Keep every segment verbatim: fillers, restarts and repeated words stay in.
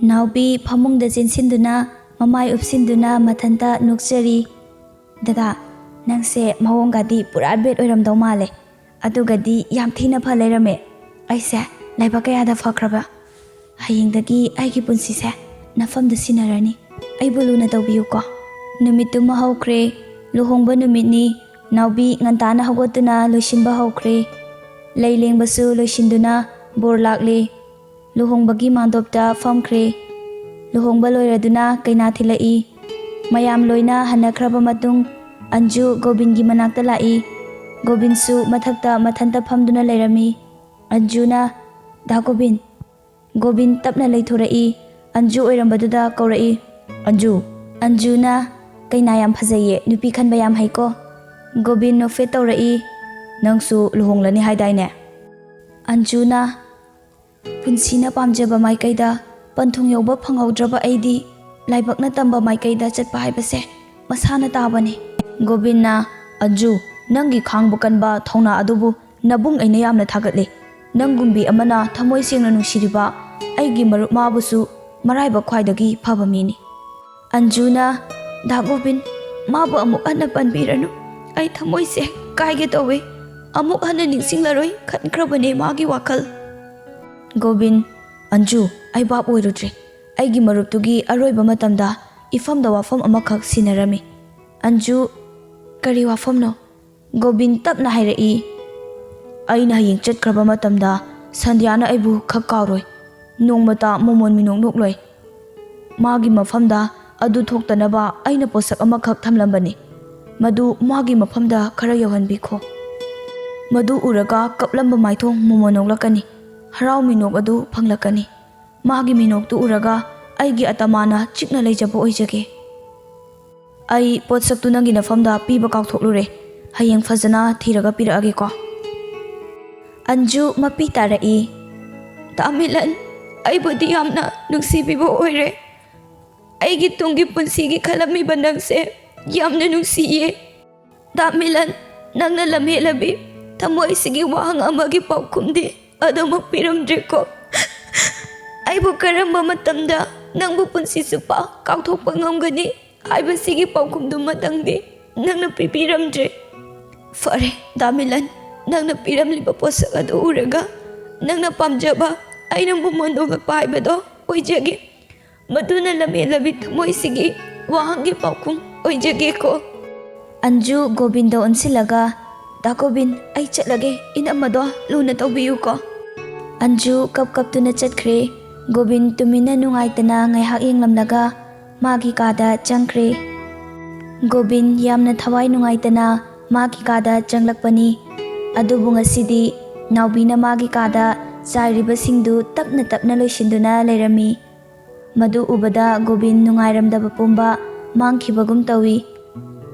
ꯅꯥꯎꯕꯤ ꯐꯃꯨꯡꯗ ꯆꯦꯟꯁꯤꯟꯗꯨꯅ ꯃꯃꯥꯏ ꯎꯞꯁꯤꯟꯗꯨꯅ ꯃꯊꯟꯇ ꯅꯣꯛꯆꯔꯤ꯫ "ꯗꯗꯥ, ꯅꯪꯁꯦ ꯃꯑꯣꯡꯒꯗꯤ ꯄꯨꯔꯥ ꯕꯦꯠ ꯑꯣꯏꯔꯝꯗꯧ ꯃꯥꯜꯂꯦ꯫ ꯑꯗꯨꯒꯗꯤ ꯌꯥꯝ ꯊꯤꯅ ꯐ ꯂꯩꯔꯝꯃꯦ꯫ ꯑꯩꯁꯦ ꯂꯥꯏꯕꯛ ꯀꯌꯥꯗ ꯐꯈ꯭ꯔꯕ꯫ ꯍꯌꯦꯡꯗꯒꯤ ꯑꯩꯒꯤ ꯄꯨꯟꯁꯤꯁꯦ ꯅꯐꯝꯗ ꯁꯤꯟꯅꯔꯅꯤ꯫ ꯑꯩꯕꯨ ꯂꯨꯅ ꯇꯧꯕꯤꯌꯨꯀꯣ꯫" ꯅꯨꯃꯤꯠꯇꯨꯃ ꯍꯧꯈ꯭ꯔꯦ꯫ ꯂꯨꯍꯣꯡꯕ ꯅꯨꯃꯤꯠꯅꯤ꯫ ꯅꯥꯎꯕꯤ ꯉꯟꯇꯥꯅ ꯍꯧꯒꯠꯇꯨꯅ ꯂꯣꯏꯁꯤꯟꯕ ꯍꯧꯈ꯭ꯔꯦ꯫ ꯂꯩ ꯂꯦꯡꯕꯁꯨ ꯂꯣꯏꯁꯤꯟꯗꯨꯅ ꯕꯣꯔ ꯂꯥꯛꯂꯦ꯫ ꯂꯨꯍꯣꯡꯕꯒꯤ ꯃꯥꯟꯗꯣꯞꯇ ꯐꯝꯈ꯭ꯔꯦ꯫ ꯂꯨꯍꯣꯡꯕ ꯂꯣꯏꯔꯗꯨꯅ ꯀꯩꯅꯥ ꯊꯤꯜꯂꯛꯏ꯫ ꯃꯌꯥꯝ ꯂꯣꯏꯅ ꯍꯟꯅꯈ꯭ꯔꯕ ꯃꯇꯨꯡ ꯑꯟꯖꯨ ꯒꯣꯕꯤꯟꯒꯤ ꯃꯅꯥꯛꯇ ꯂꯥꯛꯏ꯫ ꯒꯣꯕꯤꯟꯁꯨ ꯃꯊꯛꯇ ꯃꯊꯟꯇ ꯐꯝꯗꯨꯅ ꯂꯩꯔꯝꯃꯤ꯫ ꯑꯟꯖꯨꯅ, "ꯗꯥ ꯒꯣꯕꯤꯟ꯫" ꯒꯣꯕꯤꯟ ꯇꯞꯅ ꯂꯩꯊꯣꯔꯛꯏ꯫ ꯑꯟꯖꯨ ꯑꯣꯏꯔꯝꯕꯗꯨꯗ ꯀꯧꯔꯛꯏ, "ꯑꯟꯖꯨ꯫" ꯑꯟꯖꯨꯅ, "ꯀꯩꯅꯥ ꯌꯥꯝ ꯐꯖꯩꯌꯦ, ꯅꯨꯄꯤ ꯈꯟꯕ ꯌꯥꯝ ꯍꯩꯀꯣ꯫" ꯒꯣꯕꯤꯟ ꯅꯣꯛꯐꯦꯠ ꯇꯧꯔꯛꯏ꯫ "ꯅꯪꯁꯨ ꯂꯨꯍꯣꯡꯂꯅꯤ ꯍꯥꯏꯗꯥꯏꯅꯦ?" ꯑꯟꯖꯨꯅ, "ꯄꯨꯟꯁꯤꯅ ꯄꯥꯝꯖꯕ ꯃꯥꯏꯀꯩꯗ ꯄꯟꯊꯨꯡ ꯌꯧꯕ ꯐꯪꯍꯧꯗ꯭ꯔꯕ ꯑꯩꯗꯤ ꯂꯥꯏꯕꯛꯅ ꯇꯝꯕ ꯃꯥꯏꯀꯩꯗ ꯆꯠꯄ ꯍꯥꯏꯕꯁꯦ ꯃꯁꯥꯅ ꯇꯥꯕꯅꯤ꯫" ꯒꯣꯕꯤꯟꯅ, "ꯑꯟꯖꯨ, ꯅꯪꯒꯤ ꯈꯥꯡꯕ ꯀꯟꯕ ꯊꯧꯅꯥ ꯑꯗꯨꯕꯨ ꯅꯕꯨꯡ ꯑꯩꯅ ꯌꯥꯝꯅ ꯊꯥꯒꯠꯂꯤ꯫ ꯅꯪꯒꯨꯝꯕꯤ ꯑꯃꯅ ꯊꯃꯣꯏ ꯁꯦꯡꯅ ꯅꯨꯡꯁꯤꯔꯤꯕ ꯑꯩꯒꯤ ꯃꯔꯨꯞ ꯃꯥꯕꯨꯁꯨ ꯃꯔꯥꯏꯕꯛ ꯈ꯭ꯋꯥꯏꯗꯒꯤ ꯐꯕ ꯃꯤꯅꯤ꯫" ꯑꯟꯖꯨꯅ, "ꯗꯥ ꯒꯣꯕꯤꯟ, ꯃꯥꯕꯨ ꯑꯃꯨꯛ ꯍꯟꯅ ꯄꯟꯕꯤꯔꯅꯨ꯫ ꯑꯩ ꯊꯃꯣꯏꯁꯦ ꯀꯥꯏꯒꯦ ꯇꯧꯋꯦ꯫ ꯑꯃꯨꯛ ꯍꯟꯅ ꯅꯤꯡꯁꯤꯡꯂꯔꯣꯏ ꯈꯟꯈ꯭ꯔꯕꯅꯦ ꯃꯥꯒꯤ ꯋꯥꯈꯜ꯫" ꯒꯣꯕꯤꯟ, "ꯑꯟꯖꯨ, ꯑꯩ ꯚꯥꯞ ꯑꯣꯏꯔꯨꯗ꯭ꯔꯦ꯫ ꯑꯩꯒꯤ ꯃꯔꯨꯞꯇꯨꯒꯤ ꯑꯔꯣꯏꯕ ꯃꯇꯝꯗ ꯏꯐꯝꯗ ꯋꯥꯐꯝ ꯑꯃꯈꯛ ꯁꯤꯟꯅꯔꯝꯃꯤ꯫" ꯑꯟꯖꯨ, "ꯀꯔꯤ ꯋꯥꯐꯝꯅꯣ?" ꯒꯣꯕꯤꯟ ꯇꯞꯅ ꯍꯥꯏꯔꯛꯏ, "ꯑꯩꯅ ꯍꯌꯦꯡ ꯆꯠꯈ꯭ꯔꯕ ꯃꯇꯝꯗ ꯁꯟꯙ꯭ꯌꯥꯅ ꯑꯩꯕꯨ ꯈꯛ ꯀꯥꯎꯔꯣꯏ, ꯅꯣꯡꯃꯇ ꯃꯣꯃꯣꯟ ꯃꯤꯅꯣꯛ ꯅꯣꯛꯂꯣꯏ꯫ ꯃꯥꯒꯤ ꯃꯐꯝꯗ ꯑꯗꯨ ꯊꯣꯛꯇꯅꯕ ꯑꯩꯅ ꯄꯣꯠꯁꯛ ꯑꯃꯈꯛ ꯊꯝꯂꯝꯕꯅꯤ, ꯃꯗꯨ ꯃꯥꯒꯤ ꯃꯐꯝꯗ ꯈꯔ ꯌꯧꯍꯟꯕꯤꯈꯣ꯫ ꯃꯗꯨ ꯎꯔꯒ ꯀꯞꯂꯝꯕ ꯃꯥꯏꯊꯣꯡ ꯃꯣꯃꯣꯟ ꯅꯣꯛꯂꯛꯀꯅꯤ, ꯍꯔꯥꯎ ꯃꯤꯅꯣꯛ ꯑꯗꯨ ꯐꯪꯂꯛꯀꯅꯤ꯫ ꯃꯥꯒꯤ ꯃꯤꯅꯣꯛꯇꯨ ꯎꯔꯒ ꯑꯩꯒꯤ ꯑꯇꯃꯥꯅ ꯆꯤꯛꯅ ꯂꯩꯖꯕ ꯑꯣꯏꯖꯒꯦ꯫ ꯑꯩ ꯄꯣꯠꯁꯛꯇꯨ ꯅꯪꯒꯤ ꯅꯐꯝꯗ ꯄꯤꯕ ꯀꯥꯎꯊꯣꯛꯂꯨꯔꯦ꯫ ꯍꯌꯦꯡ ꯐꯖꯅ ꯊꯤꯔꯒ ꯄꯤꯔꯛꯑꯒꯦꯀꯣ꯫" ꯑꯟꯖꯨ ꯃꯄꯤ ꯇꯥꯔꯛꯏ꯫ "ꯇꯥꯃꯤꯂꯟ, ꯑꯩꯕꯨꯗꯤ ꯌꯥꯝꯅ ꯅꯨꯡꯁꯤꯕꯤꯕ ꯑꯣꯏꯔꯦ꯫ ꯑꯩꯒꯤ ꯇꯨꯡꯒꯤ ꯄꯨꯟꯁꯤꯒꯤ ꯈꯜꯂꯝꯃꯤꯕ ꯅꯪꯁꯦ ꯌꯥꯝꯅ ꯅꯨꯡꯁꯤꯌꯦ꯫ ꯇꯥꯃꯤꯂꯟ, ꯅꯪꯅ ꯂꯝꯍꯦꯜꯂꯕꯤ ꯊꯃꯣꯏꯁꯤꯒꯤ ꯋꯥꯍꯪ ꯑꯃꯒꯤ ꯄꯥꯎꯈꯨꯝꯗꯤ ꯑꯗꯨꯃꯛ ꯄꯤꯔꯝꯗ꯭ꯔꯦꯀꯣ꯫" ꯑꯩꯕꯨ ꯀꯔꯝꯕ ꯃꯇꯝꯗ ꯅꯪꯕꯨ ꯄꯨꯟꯁꯤ ꯆꯨꯞꯄ ꯀꯥꯎꯊꯣꯛꯄ ꯉꯝꯒꯅꯤ ꯍꯥꯏꯕꯁꯤꯒꯤ ꯄꯥꯎꯈꯨꯝꯗꯨꯃꯇꯪꯗꯤ ꯅꯪꯅ ꯄꯤꯕꯤꯔꯝꯗ꯭ꯔꯦ꯫ ꯐꯔꯦ, ꯗꯥꯃꯤꯂꯟ, ꯅꯪꯅ ꯄꯤꯔꯝꯂꯤꯕ ꯄꯣꯠꯁꯛ ꯑꯗꯨ ꯎꯔꯒ ꯅꯪꯅ ꯄꯥꯝꯖꯕ ꯑꯩꯅ ꯃꯃꯣꯟ ꯅꯣꯡꯂꯛꯄ ꯍꯥꯏꯕꯗꯣ ꯑꯣꯏꯖꯒꯦ꯫ ꯃꯗꯨꯅ ꯂꯝꯍꯦꯜꯂꯕꯤ ꯊꯃꯣꯏꯁꯤꯒꯤ ꯋꯥꯍꯪꯒꯤ ꯄꯥꯎꯈꯨꯝ ꯑꯣꯏꯖꯒꯦꯀꯣ꯫ ꯑꯟꯖꯨ ꯒꯣꯕꯤꯟꯗ ꯑꯣꯟꯁꯤꯜꯂꯒ, "ꯗꯥ ꯒꯣꯕꯤꯟ, ꯑꯩ ꯆꯠꯂꯒꯦ, ꯏꯅꯝꯃꯗꯣ ꯂꯨꯅ ꯇꯧꯕꯤꯌꯨꯀꯣ꯫" ꯑꯟꯖꯨ ꯀꯞ ꯀꯞꯇꯨꯅ ꯆꯠꯈ꯭ꯔꯦ꯫ ꯒꯣꯕꯤꯟ ꯇꯨꯃꯤꯟꯅ ꯅꯨꯡꯉꯥꯏꯇꯅ ꯉꯥꯏꯍꯥꯛ ꯌꯦꯡꯂꯝꯂꯒ ꯃꯥꯒꯤ ꯀꯥꯗ ꯆꯪꯈ꯭ꯔꯦ꯫ ꯒꯣꯕꯤꯟ ꯌꯥꯝꯅ ꯊꯋꯥꯏ ꯅꯨꯡꯉꯥꯏꯇꯅ ꯃꯥꯒꯤ ꯀꯥꯗ ꯆꯪꯂꯛꯄꯅꯤ꯫ ꯑꯗꯨꯕꯨ ꯉꯁꯤꯗꯤ ꯅꯥꯎꯕꯤꯅ ꯃꯥꯒꯤ ꯀꯥꯗ ꯆꯥꯏꯔꯤꯕꯁꯤꯡꯗꯨ ꯇꯞꯅ ꯇꯞꯅ ꯂꯣꯏꯁꯤꯟꯗꯨꯅ ꯂꯩꯔꯝꯃꯤ꯫ ꯃꯗꯨ ꯎꯕꯗ ꯒꯣꯕꯤꯟ ꯅꯨꯡꯉꯥꯏꯔꯝꯗꯕ ꯄꯨꯝꯕ ꯃꯥꯡꯈꯤꯕꯒꯨꯝ ꯇꯧꯏ꯫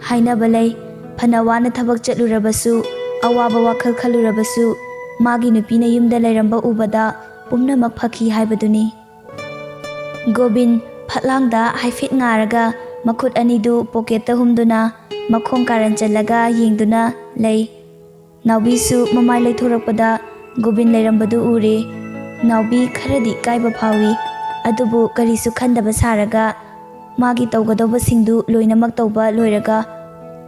ꯍꯥꯏꯅꯕ ꯂꯩ, ꯐꯅ ꯋꯥꯅ ꯊꯕꯛ ꯆꯠꯂꯨꯔꯕꯁꯨ, ꯑꯋꯥꯕ ꯋꯥꯈꯜ ꯈꯜꯂꯨꯔꯕꯁꯨ, ꯃꯥꯒꯤ ꯅꯨꯄꯤꯅ ꯌꯨꯝꯗ ꯂꯩꯔꯝꯕ ꯎꯕꯗ ꯄꯨꯝꯅꯃꯛ ꯐꯈꯤ ꯍꯥꯏꯕꯗꯨꯅꯤ꯫ ꯒꯣꯕꯤꯟ ꯐꯠꯂꯥꯡꯗ ꯍꯥꯏꯐꯦꯠ ꯉꯥꯔꯒ ꯃꯈꯨꯠ ꯑꯅꯤꯗꯨ ꯄꯣꯀꯦꯠꯇ ꯍꯨꯝꯗꯨꯅ ꯃꯈꯣꯡ ꯀꯥꯔꯟ ꯆꯜꯂꯒ ꯌꯦꯡꯗꯨꯅ ꯂꯩ꯫ ꯅꯥꯎꯕꯤꯁꯨ ꯃꯃꯥꯏ ꯂꯩꯊꯣꯔꯛꯄꯗ ꯒꯣꯕꯤꯟ ꯂꯩꯔꯝꯕꯗꯨ ꯎꯔꯦ꯫ ꯅꯥꯎꯕꯤ ꯈꯔꯗꯤ ꯏꯀꯥꯏꯕ ꯐꯥꯎꯏ, ꯑꯗꯨꯕꯨ ꯀꯔꯤꯁꯨ ꯈꯟꯗꯕ ꯁꯥꯔꯒ ꯃꯥꯒꯤ ꯇꯧꯒꯗꯧꯕꯁꯤꯡꯗꯨ ꯂꯣꯏꯅꯃꯛ ꯇꯧꯕ ꯂꯣꯏꯔꯒ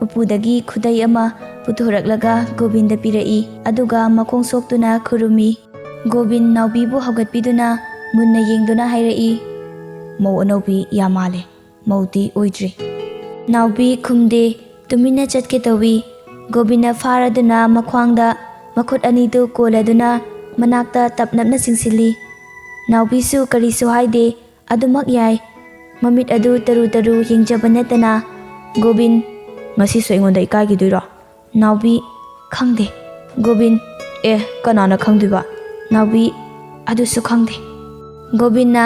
ꯎꯄꯨꯗꯒꯤ ꯈꯨꯗꯩ ꯑꯃ ꯄꯨꯊꯣꯔꯛꯂꯒ ꯒꯣꯕꯤꯟꯗ ꯄꯤꯔꯛꯏ, ꯑꯗꯨꯒ ꯃꯈꯣꯡ ꯁꯣꯛꯇꯨꯅ ꯈꯨꯔꯨꯝꯃꯤ꯫ ꯒꯣꯕꯤꯟ ꯅꯥꯎꯕꯤꯕꯨ ꯍꯧꯒꯠꯄꯤꯗꯨꯅ ꯃꯨꯟꯅ ꯌꯦꯡꯗꯨꯅ ꯍꯥꯏꯔꯛꯏ, "ꯃꯧ ꯑꯅꯧꯕꯤ ꯌꯥꯝ ꯃꯥꯜꯂꯦ, ꯃꯧꯗꯤ ꯑꯣꯏꯗ꯭ꯔꯤ꯫" ꯅꯥꯎꯕꯤ ꯈꯨꯝꯗꯦ, ꯇꯨꯃꯤꯟꯅ ꯆꯠꯀꯦ ꯇꯧꯏ꯫ ꯒꯣꯕꯤꯟꯅ ꯐꯥꯔꯗꯨꯅ ꯃꯈ꯭ꯋꯥꯡꯗ ꯃꯈꯨꯠ ꯑꯅꯤꯗꯨ ꯀꯣꯜꯂꯗꯨꯅ ꯃꯅꯥꯛꯇ ꯇꯞꯅꯞꯅ ꯆꯤꯡꯁꯤꯜꯂꯤ꯫ ꯅꯥꯎꯕꯤꯁꯨ ꯀꯔꯤꯁꯨ ꯍꯥꯏꯗꯦ, ꯑꯗꯨꯃꯛ ꯌꯥꯏ꯫ ꯃꯃꯤꯠ ꯑꯗꯨ ꯇꯔꯨ ꯇꯔꯨ ꯌꯦꯡꯖꯕ ꯅꯠꯇꯅ꯫ ꯒꯣꯕꯤꯟ, "ꯉꯁꯤꯁꯨ ꯑꯩꯉꯣꯟꯗ ꯏꯀꯥꯏꯈꯤꯗꯣꯏꯔꯣ?" ꯅꯥꯎꯕꯤ, "ꯈꯪꯗꯦ꯫" ꯒꯣꯕꯤꯟ, "ꯑꯦ, ꯀꯅꯥꯅ ꯈꯪꯗꯣꯏꯕ?" ꯅꯥꯎꯕꯤ, "ꯑꯗꯨꯁꯨ ꯈꯪꯗꯦ꯫" ꯒꯣꯕꯤꯟꯅ,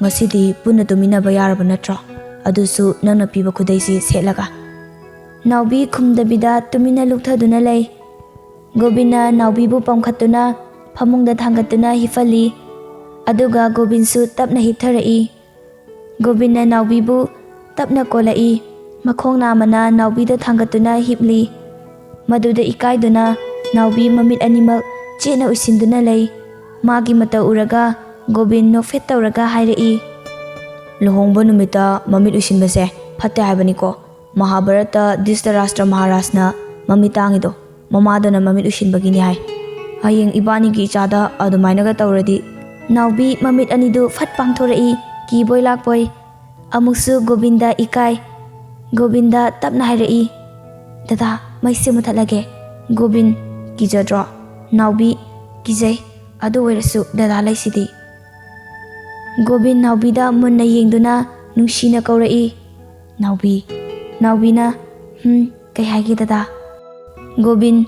"ꯉꯁꯤꯗꯤ ꯄꯨꯟꯅ ꯇꯨꯃꯤꯟꯅꯕ ꯌꯥꯔꯕ ꯅꯠꯇ꯭ꯔꯣ? ꯑꯗꯨꯁꯨ ꯅꯪꯅ ꯄꯤꯕ ꯈꯨꯗꯩꯁꯤ ꯁꯦꯠꯂꯒ?" ꯅꯥꯎꯕꯤ ꯈꯨꯝꯗꯕꯤꯗ ꯇꯨꯃꯤꯟꯅ ꯂꯨꯞꯊꯗꯨꯅ ꯂꯩ꯫ ꯒꯣꯕꯤꯟꯅ ꯅꯥꯎꯕꯤꯕꯨ ꯄꯝꯈꯠꯇꯨꯅ ꯐꯃꯨꯡꯗ ꯊꯥꯡꯒꯠꯇꯨꯅ ꯍꯤꯞꯍꯜꯂꯤ꯫ ꯑꯗꯨꯒ ꯒꯣꯕꯤꯟꯁꯨ ꯇꯞꯅ ꯍꯤꯞꯊꯔꯛꯏ꯫ ꯒꯣꯕꯤꯟꯅ ꯅꯥꯎꯕꯤꯕꯨ ꯇꯞꯅ ꯀꯣꯜꯂꯛꯏ꯫ ꯃꯈꯣꯡ ꯅꯥꯝꯃꯅ ꯅꯥꯎꯕꯤꯗ ꯊꯥꯡꯒꯠꯇꯨꯅ ꯍꯤꯞꯂꯤ꯫ ꯃꯗꯨꯗ ꯏꯀꯥꯏꯗꯨꯅ ꯅꯥꯎꯕꯤ ꯃꯃꯤꯠ ꯑꯅꯤꯃꯛ ꯆꯦꯠꯅ ꯎꯏꯁꯤꯟꯗꯨꯅ ꯂꯩ꯫ ꯃꯥꯒꯤ ꯃꯇꯧ ꯎꯔꯒ ꯒꯣꯕꯤꯟ ꯅꯣꯛꯐꯦꯠ ꯇꯧꯔꯒ ꯍꯥꯏꯔꯛꯏ, "ꯂꯨꯍꯣꯡꯕ ꯅꯨꯃꯤꯠꯇ ꯃꯃꯤꯠ ꯎꯏꯁꯤꯟꯕꯁꯦ ꯐꯠꯇꯦ ꯍꯥꯏꯕꯅꯤꯀꯣ꯫ ꯃꯍꯥꯚꯥꯔꯠꯇ ꯙ꯭ꯔꯤꯇꯔꯥꯁꯇ꯭ꯔ ꯃꯍꯥꯔꯥꯖꯅ ꯃꯃꯤꯠ ꯇꯥꯡꯉꯤꯗꯣ ꯃꯃꯥꯗꯅ ꯃꯃꯤꯠ ꯎꯏꯁꯤꯟꯕꯒꯤꯅꯤ ꯍꯥꯏ꯫ ꯍꯌꯦꯡ ꯏꯕꯥꯅꯤꯒꯤ ꯏꯆꯥꯗ ꯑꯗꯨꯃꯥꯏꯅꯒ ꯇꯧꯔꯗꯤ"꯫ ꯅꯥꯎꯕꯤ ꯃꯃꯤꯠ ꯑꯅꯤꯗꯨ ꯐꯠ ꯄꯥꯡꯊꯣꯔꯛꯏ, ꯀꯤꯕꯣꯏ ꯂꯥꯛꯄꯣꯏ꯫ ꯑꯃꯨꯛꯁꯨ ꯒꯣꯕꯤꯟꯗ ꯏꯀꯥꯏ꯫ ꯒꯣꯕꯤꯟꯗ ꯇꯞꯅ ꯍꯥꯏꯔꯛꯏ, "ꯗꯗꯥ, ꯃꯩꯁꯦ ꯃꯨꯊꯠꯂꯒꯦ"꯫ ꯒꯣꯕꯤꯟ, "ꯀꯤꯖꯗ꯭ꯔꯣ?" ꯅꯥꯎꯕꯤ, "ꯀꯤꯖꯩ, ꯑꯗꯨ ꯑꯣꯏꯔꯁꯨ ꯗꯗꯥ ꯂꯩꯁꯤꯗꯤ"꯫ ꯒꯣꯕꯤꯟ ꯅꯥꯎꯕꯤꯗ ꯃꯨꯟꯅ ꯌꯦꯡꯗꯨꯅ ꯅꯨꯡꯁꯤꯅ ꯀꯧꯔꯛꯏ, "ꯅꯥꯎꯕꯤ"꯫ ꯅꯥꯎꯕꯤꯅ, "ꯍꯝ, ꯀꯩ ꯍꯥꯏꯒꯦ ꯗꯗꯥ?" ꯒꯣꯕꯤꯟ,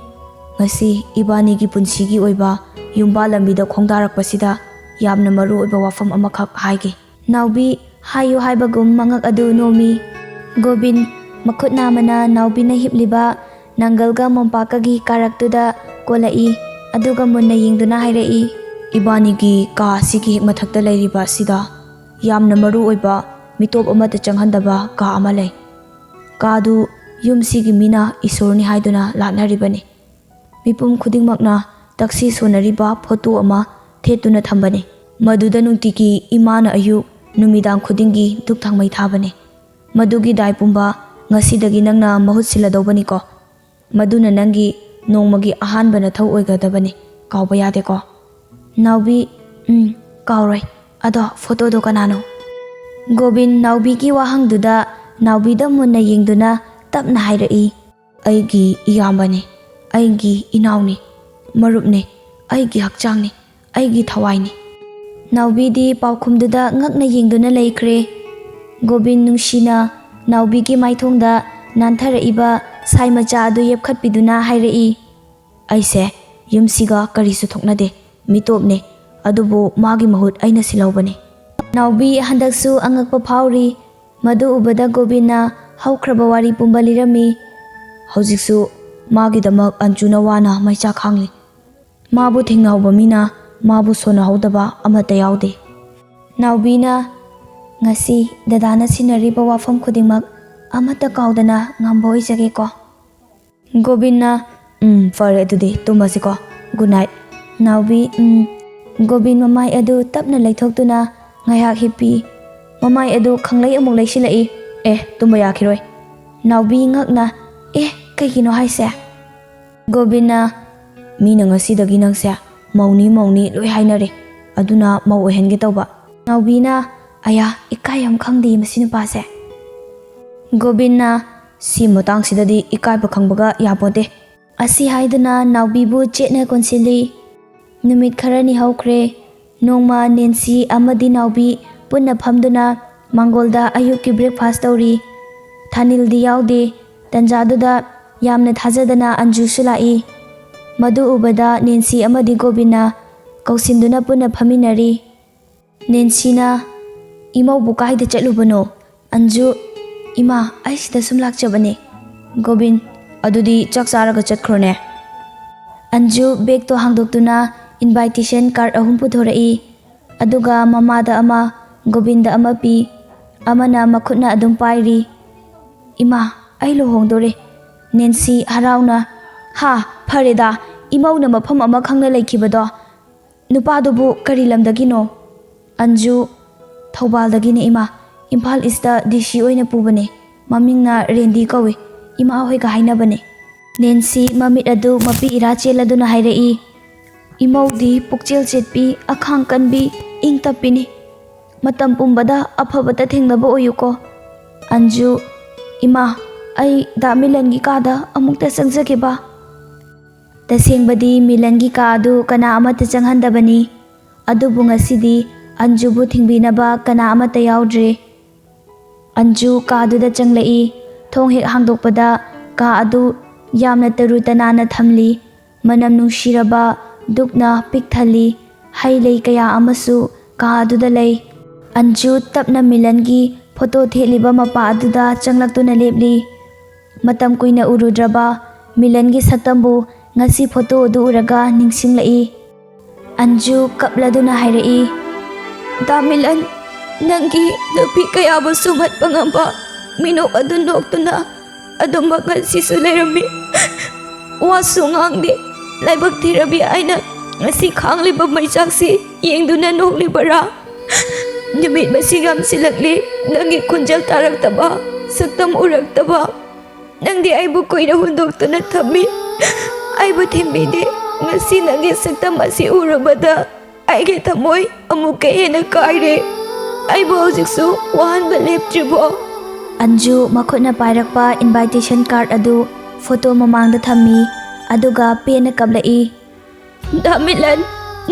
"ꯉꯁꯤ ꯏꯕꯥꯅꯤꯒꯤ ꯄꯨꯟꯁꯤꯒꯤ ꯑꯣꯏꯕ ꯌꯨꯝꯕꯥ ꯂꯝꯕꯤꯗ ꯈꯣꯡꯗꯥꯔꯛꯄꯁꯤꯗ ꯌꯥꯝꯅ ꯃꯔꯨ ꯑꯣꯏꯕ ꯋꯥꯐꯝ ꯑꯃꯈꯛ ꯍꯥꯏꯒꯦ"꯫ ꯅꯥꯎꯕꯤ ꯍꯥꯏꯌꯨ ꯍꯥꯏꯕꯒꯨꯝ ꯃꯉꯛ ꯑꯗꯨ ꯅꯣꯝꯃꯤ꯫ ꯒꯣꯕꯤꯟ ꯃꯈꯨꯠ ꯅꯥꯝꯃꯅ ꯅꯥꯎꯕꯤꯅ ꯍꯤꯞꯂꯤꯕ ꯅꯪꯒꯜꯒ ꯃꯣꯝꯄꯥꯛꯀꯒꯤ ꯀꯥꯔꯛꯇꯨꯗ ꯀꯣꯜꯂꯛꯏ, ꯑꯗꯨꯒ ꯃꯨꯟꯅ ꯌꯦꯡꯗꯨꯅ ꯍꯥꯏꯔꯛꯏ, "ꯏꯕꯥꯅꯤꯒꯤ ꯀꯥ ꯑꯁꯤꯒꯤ ꯍꯦꯛ ꯃꯊꯛꯇ ꯂꯩꯔꯤꯕ ꯑꯁꯤꯗ ꯌꯥꯝꯅ ꯃꯔꯨ ꯑꯣꯏꯕ, ꯃꯤꯇꯣꯞ ꯑꯃꯠꯇ ꯆꯪꯍꯟꯗꯕ ꯀꯥ ꯑꯃ ꯂꯩ꯫ ꯀꯥꯗꯨ ꯌꯨꯝꯁꯤꯒꯤ ꯃꯤꯅ ꯏꯁꯣꯔꯅꯤ ꯍꯥꯏꯗꯨꯅ ꯂꯥꯠꯅꯔꯤꯕꯅꯤ꯫ ꯃꯤꯄꯨꯝ ꯈꯨꯗꯤꯡꯃꯛꯅ ꯇꯛꯁꯤ ꯁꯣꯟꯅꯔꯤꯕ ꯐꯣꯇꯣ ꯑꯃ ꯊꯦꯠꯇꯨꯅ ꯊꯝꯕꯅꯤ꯫ ꯃꯗꯨꯗ ꯅꯨꯡꯇꯤꯒꯤ ꯏꯃꯥꯅ ꯑꯌꯨꯛ ꯅꯨꯃꯤꯗꯥꯡ ꯈꯨꯗꯤꯡꯒꯤ ꯙꯨꯞ ꯊꯥꯡꯃꯩ ꯊꯥꯕꯅꯤ꯫ ꯃꯗꯨꯒꯤ ꯗꯥꯏ ꯄꯨꯝꯕ ꯉꯁꯤꯗꯒꯤ ꯅꯪꯅ ꯃꯍꯨꯠ ꯁꯤꯜꯂꯗꯧꯕꯅꯤꯀꯣ꯫ ꯃꯗꯨꯅ ꯅꯪꯒꯤ ꯅꯣꯡꯃꯒꯤ ꯑꯍꯥꯟꯕ ꯅꯊꯧ ꯑꯣꯏꯒꯗꯕꯅꯤ꯫ ꯀꯥꯎꯕ ꯌꯥꯗꯦꯀꯣ"꯫ ꯅꯥꯎꯕꯤ, "ꯎꯝ, ꯀꯥꯎꯔꯣꯏ꯫ ꯑꯗꯣ ꯐꯣꯇꯣꯗꯣ ꯀꯅꯥꯅꯣ?" ꯒꯣꯕꯤꯟ ꯅꯥꯎꯕꯤꯒꯤ ꯋꯥꯍꯪꯗꯨꯗ ꯅꯥꯎꯕꯤꯗ ꯃꯨꯟꯅ ꯌꯦꯡꯗꯨꯅ ꯇꯞꯅ ꯍꯥꯏꯔꯛꯏ, "ꯑꯩꯒꯤ ꯏꯌꯥꯝꯕꯅꯤ, ꯑꯩꯒꯤ ꯏꯅꯥꯎꯅꯤ, ꯃꯔꯨꯞꯅꯤ, ꯑꯩꯒꯤ ꯍꯛꯆꯥꯡꯅꯤ, ꯑꯩꯒꯤ ꯊꯋꯥꯏꯅꯤ"꯫ ꯅꯥꯎꯕꯤꯗꯤ ꯄꯥꯎꯈꯨꯝꯗꯨꯗ ꯉꯛꯅ ꯌꯦꯡꯗꯨꯅ ꯂꯩꯈ꯭ꯔꯦ꯫ ꯒꯣꯕꯤꯟ ꯅꯨꯡꯁꯤꯅ ꯅꯥꯎꯕꯤꯒꯤ ꯃꯥꯏꯊꯣꯡꯗ ꯅꯥꯟꯊꯔꯛꯏꯕ ꯁꯥꯏ ꯃꯆꯥ ꯑꯗꯨ ꯌꯦꯞꯈꯠꯄꯤꯗꯨꯅ ꯍꯥꯏꯔꯛꯏ, "ꯑꯩꯁꯦ ꯌꯨꯝꯁꯤꯒ ꯀꯔꯤꯁꯨ ꯊꯣꯛꯅꯗꯦ, ꯃꯤꯇꯣꯞꯅꯦ, ꯑꯗꯨꯕꯨ ꯃꯥꯒꯤ ꯃꯍꯨꯠ ꯑꯩꯅ ꯁꯤꯜꯍꯧꯕꯅꯤ"꯫ ꯅꯥꯎꯕꯤ ꯍꯟꯗꯛꯁꯨ ꯑꯉꯛꯄ ꯐꯥꯎꯔꯤ꯫ ꯃꯗꯨ ꯎꯕꯗ ꯒꯣꯕꯤꯟꯅ ꯍꯧꯈ꯭ꯔꯕ ꯋꯥꯔꯤ ꯄꯨꯝꯕ ꯂꯤꯔꯝꯃꯤ꯫ ꯍꯧꯖꯤꯛꯁꯨ ꯃꯥꯒꯤꯗꯃꯛ ꯑꯟꯖꯨꯅ ꯋꯥꯅ ꯃꯩꯆꯥꯛ ꯈꯥꯡꯂꯤ꯫ ꯃꯥꯕꯨ ꯊꯦꯡꯅꯍꯧꯕ ꯃꯤꯅ ꯃꯥꯕꯨ ꯁꯣꯟꯅꯍꯧꯗꯕ ꯑꯃꯠꯇ ꯌꯥꯎꯗꯦ꯫ ꯅꯥꯎꯕꯤꯅ, "ꯉꯁꯤ ꯗꯗꯥꯅ ꯁꯤꯟꯅꯔꯤꯕ ꯋꯥꯐꯝ ꯈꯨꯗꯤꯡꯃꯛ ꯑꯃꯠꯇ ꯀꯥꯎꯗꯅ ꯉꯝꯕ ꯑꯣꯏꯖꯒꯦꯀꯣ"꯫ ꯒꯣꯕꯤꯟꯅ, "ꯎꯝ, ꯐꯔꯦ, ꯑꯗꯨꯗꯤ ꯇꯨꯝꯃꯁꯤꯀꯣ꯫ Good night"꯫ ꯅꯥꯎꯕꯤ, "ꯎꯝ"꯫ ꯒꯣꯕꯤꯟ ꯃꯃꯥꯏ ꯑꯗꯨ ꯇꯞꯅ ꯂꯩꯊꯣꯛꯇꯨꯅ ꯉꯥꯏꯍꯥꯛ ꯍꯤꯞꯄꯤ꯫ ꯃꯃꯥꯏ ꯑꯗꯨ ꯈꯪꯂꯩ ꯑꯃꯨꯛ ꯂꯩꯁꯤꯜꯂꯛꯏ꯫ "ꯑꯦ, ꯇꯨꯝꯕ ꯌꯥꯈꯤꯔꯣꯏ꯫" ꯅꯥꯎꯕꯤ ꯉꯛꯅ, "ꯑꯦ, ꯀꯩꯒꯤꯅꯣ ꯍꯥꯏꯁꯦ?" ꯒꯣꯕꯤꯟꯅ, "ꯃꯤꯅ ꯉꯁꯤꯗꯒꯤ ꯅꯪꯁꯦ ꯃꯧꯅꯤ ꯃꯧꯅꯤ ꯂꯣꯏ ꯍꯥꯏꯅꯔꯦ, ꯑꯗꯨꯅ ꯃꯧ ꯑꯣꯏꯍꯟꯒꯦ ꯇꯧꯕ꯫" ꯅꯥꯎꯕꯤꯅ, "ꯑꯌꯥ, ꯏꯀꯥꯏ ꯑꯃ ꯈꯪꯗꯦ ꯃꯁꯤ ꯅꯨꯄꯥꯁꯦ꯫" ꯒꯣꯕꯤꯟꯅ, "ꯁꯤ ꯃꯇꯥꯡꯁꯤꯗꯗꯤ ꯏꯀꯥꯏꯕ ꯈꯪꯕꯒ ꯌꯥꯄꯣꯠꯇꯦ꯫" ꯑꯁꯤ ꯍꯥꯏꯗꯨꯅ ꯅꯥꯎꯕꯤꯕꯨ ꯆꯦꯠꯅ ꯀꯣꯟꯁꯤꯜꯂꯤ꯫ ꯅꯨꯃꯤꯠ ꯈꯔꯅꯤ ꯍꯧꯈ꯭ꯔꯦ꯫ ꯅꯣꯡꯃ ꯅꯦꯟꯁꯤ ꯑꯃꯗꯤ ꯅꯥꯎꯕꯤ ꯄꯨꯟꯅ ꯐꯝꯗꯨꯅ ꯃꯥꯡꯒꯣꯜꯗ ꯑꯌꯨꯛꯀꯤ breakfast ꯇꯧꯔꯤ꯫ ꯊꯥꯅꯤꯜꯗꯤ ꯌꯥꯎꯗꯦ꯫ ꯇꯟꯖꯥꯗꯨꯗ ꯌꯥꯝꯅ ꯊꯥꯖꯗꯅ ꯑꯟꯖꯨꯁꯨ ꯂꯥꯛꯏ꯫ ꯃꯗꯨ ꯎꯕꯗ ꯅꯦꯟꯁꯤ ꯑꯃꯗꯤ ꯒꯣꯕꯤꯟꯅ ꯀꯧꯁꯤꯟꯗꯨꯅ ꯄꯨꯟꯅ ꯐꯝꯃꯤꯟꯅꯔꯤ꯫ ꯅꯦꯟꯁꯤꯅ, "ꯏꯃꯧꯕꯨ ꯀꯥꯏꯗ ꯆꯠꯂꯨꯕꯅꯣ?" ꯑꯟꯖꯨ, "ꯏꯃꯥ, ꯑꯩ ꯁꯤꯗ ꯁꯨꯝ ꯂꯥꯛꯆꯕꯅꯦ꯫" ꯒꯣꯕꯤꯟ, "ꯑꯗꯨꯗꯤ ꯆꯥꯛ ꯆꯥꯔꯒ ꯆꯠꯈ꯭ꯔꯣꯅꯦ꯫" ꯑꯟꯖꯨ bag ꯇꯣ ꯍꯥꯡꯗꯣꯛꯇꯨꯅ invitation card ꯑꯍꯨꯝ ꯄꯨꯊꯣꯔꯛꯏ꯫ ꯑꯗꯨꯒ ꯃꯃꯥꯗ ꯑꯃ, ꯒꯣꯕꯤꯟꯗ ꯑꯃ ꯄꯤ꯫ ꯑꯃꯅ ꯃꯈꯨꯠꯅ ꯑꯗꯨꯝ ꯄꯥꯏꯔꯤ꯫ "ꯏꯃꯥ, ꯑꯩ ꯂꯨꯍꯣꯡꯗꯣꯔꯦ꯫" ꯅꯦꯟꯁꯤ ꯍꯔꯥꯎꯅ, "ꯍꯥ, ꯐꯔꯦꯗ, ꯏꯃꯧꯅ ꯃꯐꯝ ꯑꯃ ꯈꯪꯅ ꯂꯩꯈꯤꯕꯗꯣ꯫ ꯅꯨꯄꯥꯗꯨꯕꯨ ꯀꯔꯤ ꯂꯝꯗꯒꯤꯅꯣ?" ꯑꯟꯖꯨ, "ꯊꯧꯕꯥꯜꯗꯒꯤꯅꯦ ꯏꯃꯥ, ꯏꯝꯐꯥꯜ ꯏꯁꯇ ꯗꯤ ꯁꯤ ꯑꯣꯏꯅ ꯄꯨꯕꯅꯦ, ꯃꯃꯤꯡꯅ ꯔꯦꯟꯗꯤ ꯀꯧꯏ, ꯏꯃꯥ ꯍꯣꯏꯒ ꯍꯥꯏꯅꯕꯅꯦ꯫" ꯅꯦꯟꯁꯤ ꯃꯃꯤꯠ ꯑꯗꯨ ꯃꯄꯤ ꯏꯔꯥ ꯆꯦꯜꯂꯗꯨꯅ ꯍꯥꯏꯔꯛꯏ, "ꯏꯃꯧꯗꯤ ꯄꯨꯛꯆꯦꯜ ꯆꯦꯠꯄꯤ, ꯑꯈꯥꯡ ꯀꯟꯕꯤ, ꯏꯪ ꯇꯞꯄꯤꯅꯤ꯫ ꯃꯇꯝ ꯄꯨꯝꯕꯗ ꯑꯐꯕꯇ ꯊꯦꯡꯅꯕ ꯑꯣꯏꯌꯨꯀꯣ꯫" ꯑꯟꯖꯨ, "ꯏꯃꯥ, ꯑꯩ ꯗꯥ ꯃꯤꯂꯟꯒꯤ ꯀꯥꯗ ꯑꯃꯨꯛꯇ ꯆꯪꯖꯒꯦꯕ꯫" ꯇꯁꯦꯡꯕꯗꯤ ꯃꯤꯂꯟꯒꯤ ꯀꯥ ꯑꯗꯨ ꯀꯅꯥ ꯑꯃꯠꯇ ꯆꯪꯍꯟꯗꯕꯅꯤ꯫ ꯑꯗꯨꯕꯨ ꯉꯁꯤꯗꯤ ꯑꯟꯖꯨꯕꯨ ꯊꯤꯡꯕꯤꯅꯕ ꯀꯅꯥ ꯑꯃꯠꯇ ꯌꯥꯎꯗ꯭ꯔꯦ꯫ ꯑꯟꯖꯨ ꯀꯥꯗꯨꯗ ꯆꯪꯂꯛꯏ꯫ ꯊꯣꯡ ꯍꯦꯛ ꯍꯥꯡꯗꯣꯛꯄꯗ ꯀꯥ ꯑꯗꯨ ꯌꯥꯝꯅ ꯇꯔꯨ ꯇꯅꯥꯟꯅ ꯊꯝꯂꯤ꯫ ꯃꯅꯝ ꯅꯨꯡꯁꯤꯔꯕ ꯙꯨꯞꯅ ꯄꯤꯛ ꯊꯜꯂꯤ꯫ ꯍꯩ ꯂꯩ ꯀꯌꯥ ꯑꯃꯁꯨ ꯀꯥ ꯑꯗꯨꯗ ꯂꯩ꯫ ꯑꯟꯖꯨ ꯇꯞꯅ ꯃꯤꯂꯟꯒꯤ ꯐꯣꯇꯣ ꯊꯦꯠꯂꯤꯕ ꯃꯄꯥ ꯑꯗꯨꯗ ꯆꯪꯂꯛꯇꯨꯅ ꯂꯦꯞꯂꯤ꯫ ꯃꯇꯝ ꯀꯨꯏꯅ ꯎꯔꯨꯗ꯭ꯔꯕ ꯃꯤꯂꯟꯒꯤ ꯁꯛꯇꯝꯕꯨ ꯉꯁꯤ ꯐꯣꯇꯣ ꯑꯗꯨ ꯎꯔꯒ ꯅꯤꯡꯁꯤꯡꯂꯛꯏ꯫ ꯑꯟꯖꯨ ꯀꯞꯂꯗꯨꯅ ꯍꯥꯏꯔꯛꯏ, "ꯗꯥ ꯃꯤꯂꯟ, ꯅꯪꯒꯤ ꯅꯨꯄꯤ ꯀꯌꯥꯕꯨ ꯁꯨꯝꯍꯠꯄ ꯉꯝꯕ ꯃꯤꯅꯣꯛ ꯑꯗꯨ ꯅꯣꯛꯇꯨꯅ ꯑꯗꯨꯃꯛ ꯉꯁꯤꯁꯨ ꯂꯩꯔꯝꯃꯤ꯫ ꯋꯥꯁꯨ ꯉꯥꯡꯗꯦ꯫ ꯂꯥꯏꯕꯛ ꯊꯤꯔꯕꯤ ꯑꯩꯅ ꯉꯁꯤ ꯈꯥꯡꯂꯤꯕ ꯃꯩꯆꯥꯛꯁꯤ ꯌꯦꯡꯗꯨꯅ ꯅꯣꯛꯂꯤꯕꯔꯥ? ꯅꯨꯃꯤꯠ ꯃꯁꯤꯡ ꯌꯥꯝꯁꯤꯜꯂꯛꯂꯤ, ꯅꯪꯒꯤ ꯈꯣꯟꯖꯦꯜ ꯇꯥꯔꯛꯇꯕ, ꯁꯛꯇꯝ ꯎꯔꯛꯇꯕ꯫ ꯅꯪꯗꯤ ꯑꯩꯕꯨ ꯀꯨꯏꯅ ꯍꯨꯟꯗꯣꯛꯇꯨꯅ ꯊꯝꯃꯤ, ꯑꯩꯕꯨ ꯊꯤꯟꯕꯤꯗꯦ꯫ ꯉꯁꯤ ꯅꯪꯒꯤ ꯁꯛꯇꯝ ꯑꯁꯤ ꯎꯔꯨꯕꯗ ꯑꯩꯒꯤ ꯊꯃꯣꯏ ꯑꯃꯨꯛꯀ ꯍꯦꯟꯅ ꯀꯥꯏꯔꯦ꯫ ꯑꯩꯕꯨ ꯍꯧꯖꯤꯛꯁꯨ ꯋꯥꯍꯟꯕ ꯂꯦꯞꯇ꯭ꯔꯤꯕꯣ? ꯑꯟꯖꯨ ꯃꯈꯨꯠꯅ ꯄꯥꯏꯔꯛꯄ invitation card ꯑꯗꯨ ꯐꯣꯇꯣ ꯃꯃꯥꯡꯗ ꯊꯝꯃꯤ, ꯑꯗꯨꯒ ꯄꯦꯟꯅ ꯀꯞꯂꯛꯏ꯫ ꯗꯥ ꯃꯤꯂꯟ,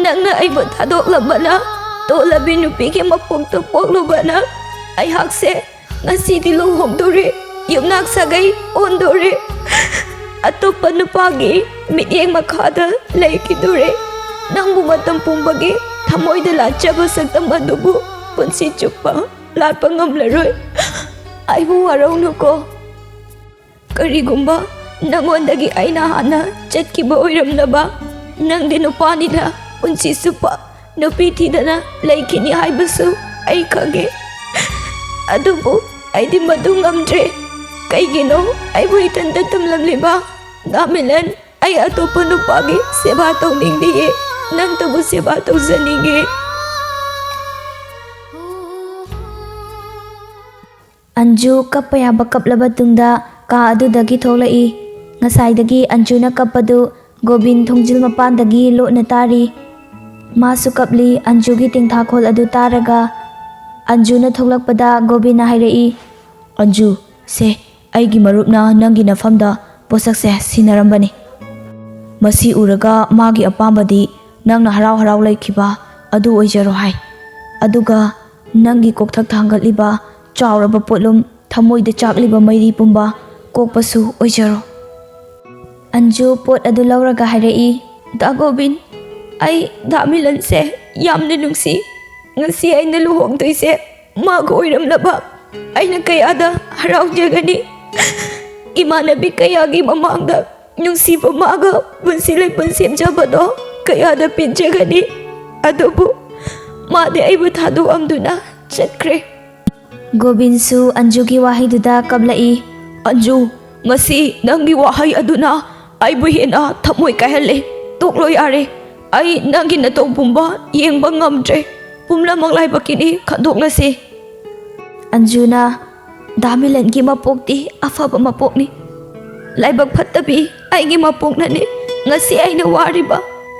ꯅꯪꯅ ꯑꯩꯕꯨ ꯊꯥꯗꯣꯛꯂꯝꯕꯅ, ꯇꯣꯜꯂꯕꯤ ꯅꯨꯄꯤꯒꯤ ꯃꯄꯣꯛꯇ ꯄꯣꯛꯂꯨꯕꯅ ꯑꯩꯍꯥꯛꯁꯦ ꯉꯁꯤꯗꯤ ꯂꯨꯍꯣꯡꯗꯣꯔꯦ, ꯌꯨꯝꯅꯥꯛ ꯁꯥꯒꯩ ꯑꯣꯟꯗꯣꯔꯦ꯫ ꯑꯇꯣꯞꯄ ꯅꯨꯄꯥꯒꯤ ꯃꯤꯠꯌꯦꯡ ꯃꯈꯥꯗ ꯂꯩꯈꯤꯗꯣꯔꯦ꯫ ꯅꯪꯕꯨ ꯃꯇꯝ ꯄꯨꯝꯕꯒꯤ ꯊꯃꯣꯏꯗ ꯂꯥꯠꯆꯕ ꯁꯛꯇꯝ ꯑꯗꯨꯕꯨ ꯄꯨꯟꯁꯤ ꯆꯨꯞꯄ ꯂꯥꯠꯄ ꯉꯝꯂꯔꯣꯏ꯫ ꯑꯩꯕꯨ ꯋꯥꯔꯧꯅꯨꯀꯣ꯫ ꯀꯔꯤꯒꯨꯝꯕ ꯅꯉꯣꯟꯗꯒꯤ ꯑꯩꯅ ꯍꯥꯟꯅ ꯆꯠꯈꯤꯕ ꯑꯣꯏꯔꯝꯂꯕ, ꯅꯪꯗꯤ ꯅꯨꯄꯥꯅꯤꯅ ꯄꯨꯟꯁꯤ ꯆꯨꯞꯄ ꯅꯨꯄꯤ ꯊꯤꯗꯅ ꯂꯩꯈꯤꯅꯤ ꯍꯥꯏꯕꯁꯨ ꯑꯩ ꯈꯪꯉꯦ꯫ ꯑꯗꯨꯕꯨ ꯑꯩꯗꯤ ꯃꯗꯨ ꯉꯝꯗ꯭ꯔꯦ꯫ ꯀꯩꯒꯤꯅꯣ ꯑꯩꯕꯨ ꯏꯊꯟꯇ ꯊꯝꯂꯝꯂꯤꯕ? ꯗꯥ ꯃꯤꯂꯟ, ꯑꯩ ꯑꯇꯣꯞꯄ ꯅꯨꯄꯥꯒꯤ ꯁꯦꯕꯥ ꯇꯧꯅꯤꯡꯗꯤꯌꯦ, ꯅꯪꯇꯕꯨ ꯁꯦꯕꯥ ꯇꯧꯖꯅꯤꯡꯉꯦ꯫ ꯑꯟꯖꯨ ꯀꯞꯄ ꯌꯥꯕ ꯀꯞꯂꯕ ꯇꯨꯡꯗ ꯀꯥ ꯑꯗꯨꯗꯒꯤ ꯊꯣꯛꯂꯛꯏ꯫ ꯉꯁꯥꯏꯗꯒꯤ ꯑꯟꯖꯨꯅ ꯀꯞꯄꯗꯨ ꯒꯣꯕꯤꯟ ꯊꯣꯡꯖꯤꯜ ꯃꯄꯥꯟꯗꯒꯤ ꯂꯣꯠꯅ ꯇꯥꯔꯤ꯫ ꯃꯥꯁꯨ ꯀꯞꯂꯤ꯫ ꯑꯟꯖꯨꯒꯤ ꯇꯦꯡꯊꯥꯈꯣꯜ ꯑꯗꯨ ꯇꯥꯔꯒ ꯑꯟꯖꯨꯅ ꯊꯣꯛꯂꯛꯄꯗ ꯒꯣꯕꯤꯟꯅ ꯍꯥꯏꯔꯛꯏ, "ꯑꯟꯖꯨ, ꯁꯦ, ꯑꯩꯒꯤ ꯃꯔꯨꯞꯅ ꯅꯪꯒꯤ ꯅꯐꯝꯗ ꯄꯣꯠꯁꯛꯁꯦ ꯁꯤꯟꯅꯔꯝꯕꯅꯤ꯫ ꯃꯁꯤ ꯎꯔꯒ ꯃꯥꯒꯤ ꯑꯄꯥꯝꯕꯗꯤ ꯅꯪꯅ ꯍꯔꯥꯎ ꯍꯔꯥꯎ ꯂꯩꯈꯤꯕ ꯑꯗꯨ ꯑꯣꯏꯖꯔꯣ ꯍꯥꯏ꯫ ꯑꯗꯨꯒ ꯅꯪꯒꯤ ꯀꯣꯛꯊꯛ ꯊꯥꯡꯒꯠꯂꯤꯕ ꯆꯥꯎꯔꯕ ꯄꯣꯠꯂꯨꯝ, ꯊꯃꯣꯏꯗ ꯆꯥꯛꯂꯤꯕ ꯃꯩꯔꯤ ꯄꯨꯝꯕ ꯀꯣꯛꯄꯁꯨ ꯑꯣꯏꯖꯔꯣ꯫" ꯑꯟꯖꯨ ꯄꯣꯠ ꯑꯗꯨ ꯂꯧꯔꯒ ꯍꯥꯏꯔꯛꯏ, "ꯗꯥ ꯒꯣꯕꯤꯟ, ꯑꯩ ꯗꯥ ꯃꯤꯂꯟꯁꯦ ꯌꯥꯝꯅ ꯅꯨꯡꯁꯤ꯫ ꯉꯁꯤ ꯑꯩꯅ ꯂꯨꯍꯣꯡꯗꯣꯏꯁꯦ ꯃꯥꯒ ꯑꯣꯏꯔꯝꯂꯕ ꯑꯩꯅ ꯀꯌꯥꯗ ꯍꯔꯥꯎꯖꯒꯅꯤ꯫ ꯏꯃꯥꯟꯅꯕꯤ ꯀꯌꯥꯒꯤ ꯃꯃꯥꯡꯗ ꯅꯨꯡꯁꯤꯕ ꯃꯥꯒ ꯄꯨꯟꯁꯤ ꯂꯩꯄꯨꯟ ꯁꯦꯝꯖꯕꯗꯣ ꯀꯌꯥꯗ ꯄꯦꯟꯖꯒꯅꯤ꯫ ꯑꯗꯨꯕꯨ ꯃꯥꯗꯤ ꯑꯩꯕꯨ ꯊꯥꯗꯣꯛꯑꯝꯗꯨꯅ ꯆꯠꯈ꯭ꯔꯦ꯫" ꯒꯣꯕꯤꯟꯁꯨ ꯑꯟꯖꯨꯒꯤ ꯋꯥꯍꯩꯗꯨꯗ ꯀꯞꯂꯛꯏ꯫ "ꯑꯟꯖꯨ, ꯉꯁꯤ ꯅꯪꯒꯤ ꯋꯥꯍꯩ ꯑꯗꯨꯅ ꯑꯩꯕꯨ ꯍꯦꯟꯅ ꯊꯃꯣꯏ ꯀꯥꯏꯍꯜꯂꯦ꯫ ꯇꯣꯛꯂꯣ ꯌꯥꯔꯦ꯫ ꯑꯩ ꯅꯪꯒꯤ ꯅꯇꯧ ꯄꯨꯝꯕ ꯌꯦꯡꯕ ꯉꯝꯗ꯭ꯔꯦ꯫ ꯄꯨꯝꯅꯃꯛ ꯂꯥꯏꯕꯛꯀꯤꯅꯤ, ꯈꯟꯗꯣꯛꯂꯁꯤ꯫ ꯑꯟꯖꯨꯅ, "ꯗꯥ ꯃꯤꯂꯟꯒꯤ ꯃꯄꯣꯛꯇꯤ ꯑꯐꯕ ꯃꯄꯣꯛꯅꯤ꯫ ꯂꯥꯏꯕꯛ ꯐꯠꯇꯕꯤ ꯑꯩꯒꯤ ꯃꯄꯣꯛꯅꯅꯤ ꯉꯁꯤ ꯑꯩꯅ ꯋꯥꯔꯤꯕ꯫"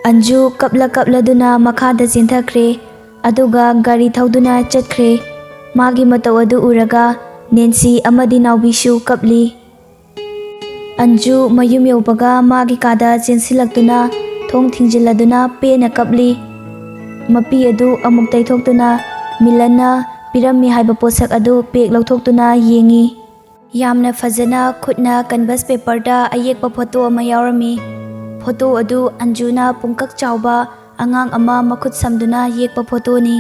ꯑꯟꯖꯨ ꯀꯞꯂ ꯀꯞꯂꯗꯨꯅ ꯃꯈꯥꯗ ꯆꯦꯟꯊꯈ꯭ꯔꯦ꯫ ꯑꯗꯨꯒ ꯒꯥꯔꯤ ꯊꯧꯗꯨꯅ ꯆꯠꯈ꯭ꯔꯦ꯫ ꯃꯥꯒꯤ ꯃꯇꯧ ꯑꯗꯨ ꯎꯔꯒ ꯅꯦꯟꯁꯤ ꯑꯃꯗꯤ ꯅꯥꯎꯕꯤꯁꯨ ꯀꯞꯂꯤ꯫ ꯑꯟꯖꯨ ꯃꯌꯨꯝ ꯌꯧꯕꯒ ꯃꯥꯒꯤ ꯀꯥꯗ ꯆꯦꯟꯁꯤꯜꯂꯛꯇꯨꯅ ꯊꯣꯡ ꯊꯤꯡꯖꯤꯜꯂꯗꯨꯅ ꯄꯦꯟꯅ ꯀꯞꯂꯤ꯫ ꯃꯄꯤ ꯑꯗꯨ ꯑꯃꯨꯛ ꯇꯩꯊꯣꯛꯇꯨꯅ ꯃꯤꯂꯟꯅ ꯄꯤꯔꯝꯃꯤ ꯍꯥꯏꯕ ꯄꯣꯠꯁꯛ ꯑꯗꯨ ꯄꯦꯛ ꯂꯧꯊꯣꯛꯇꯨꯅ ꯌꯦꯡꯉꯤ꯫ ꯌꯥꯝꯅ ꯐꯖꯅ ꯈꯨꯠꯅ ꯀꯟꯚꯁ ꯄꯦꯄꯔꯗ ꯑꯌꯦꯛꯄ ꯐꯣꯇꯣ ꯑꯃ ꯌꯥꯎꯔꯝꯃꯤ꯫ ꯐꯣꯇꯣ ꯑꯗꯨ ꯑꯟꯖꯨꯅ ꯄꯨꯡꯀꯛ ꯆꯥꯎꯕ ꯑꯉꯥꯡ ꯑꯃ ꯃꯈꯨꯠ ꯁꯝꯗꯨꯅ ꯌꯦꯛꯄ ꯐꯣꯇꯣꯅꯤ꯫